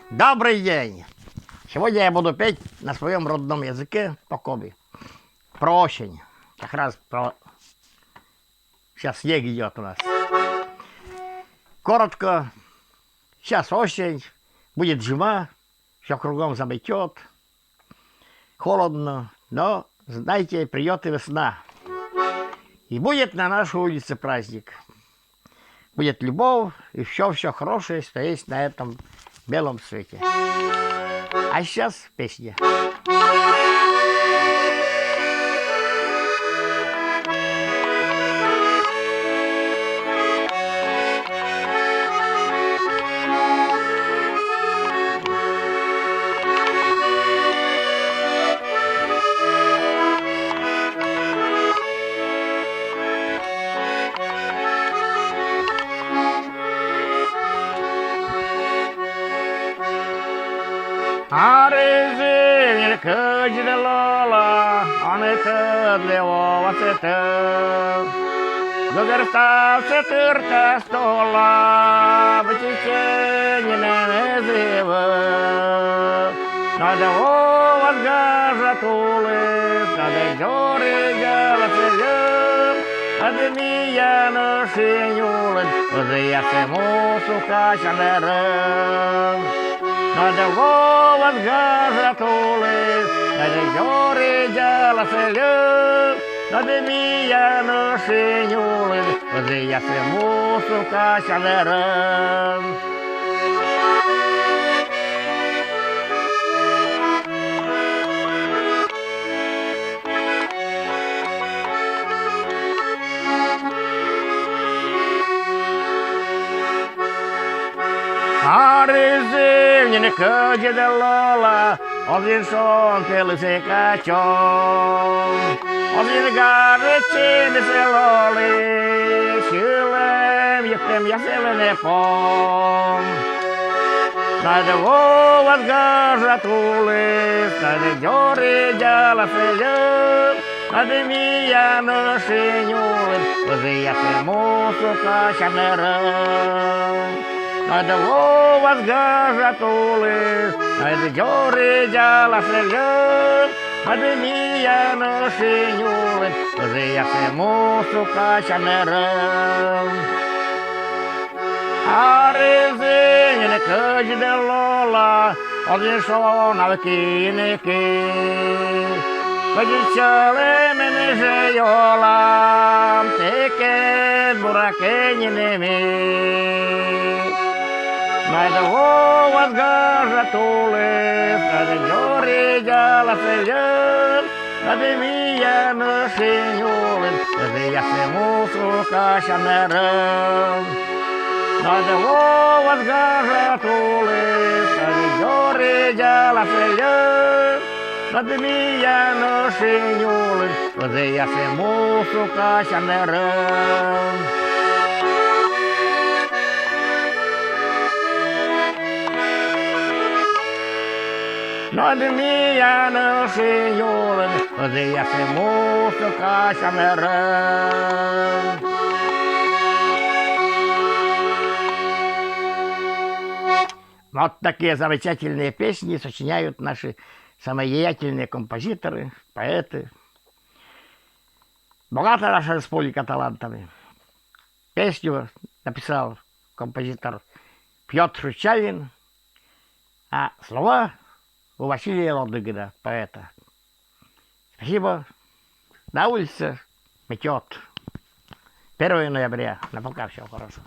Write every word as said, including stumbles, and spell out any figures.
Добрый день! Сегодня я буду петь на своем родном языке, по-коми. Про осень. Как раз про... Сейчас снег идет у нас. Коротко. Сейчас осень, будет зима, все кругом заметет, холодно, но, знаете, придет и весна. И будет на нашей улице праздник. Будет любовь и все-все хорошее, что есть на этом белом свете. А сейчас песня. Аризим нин кӧдзыд лола, он и тӧдлы овасьтӧ. Гӧгӧр ставсӧ тыртас тола, быттьӧ нинӧм эз и вӧв. Найӧ овас гажа тулыс, найӧ дзоридзаласьӧ льӧм. Найӧ миян Ӧшинь улын ӧзйӧ мусук асьнырӧм. Найӧ овас гажа тулыс, найӧ дзоридзаласьӧ льӧм. Найӧ миян Ӧшинь улын ӧзйӧ мусук асьнырӧм. Аризим нин кӧдзыд лола, оз нин шонтылыс эка чом. Оз нин гажӧдчыны сылы, сьылӧм-йӧктӧмъяс эз вӧв пом. Найӧ овас гажа тулыс, найӧ дзоридзаласьӧ льӧм. Найӧ миян Ӧшинь улын ӧзйӧ мусук асьнырӧм. Найӧ овас гажа тулыс, найӧ дзоридзаласьӧ льӧм. Найӧ миян Ӧшинь улын ӧзйӧ мусук асьнырӧм. Аризим нин кӧдзыд лола, оз нин шонав киыны киӧ. Кӧдзыд сьӧлӧмын жӧ олам, тэкӧд, буракӧд нин ми. Найӧ овас гажа тулыс, найӧ дзоридзаласьӧ льӧм. Найӧ миян Ӧшинь улын ӧзйӧ мусук асьнырӧм. Найӧ овас гажа тулыс, найӧ дзоридзаласьӧ льӧм. Найӧ миян Ӧшинь улын ӧзйӧ мусук асьнырӧм. Найӧ миян Ӧшинь улын ӧзйӧ мусук асьнырӧм. Вот такие замечательные песни сочиняют наши самые деятельные композиторы, поэты. Богата наша республика талантами. Песню написал композитор Пётр Чалин, а слова у Василия Ладыгина, поэта. Спасибо. На улице метёт. Первое ноября. На пока, всего хорошего.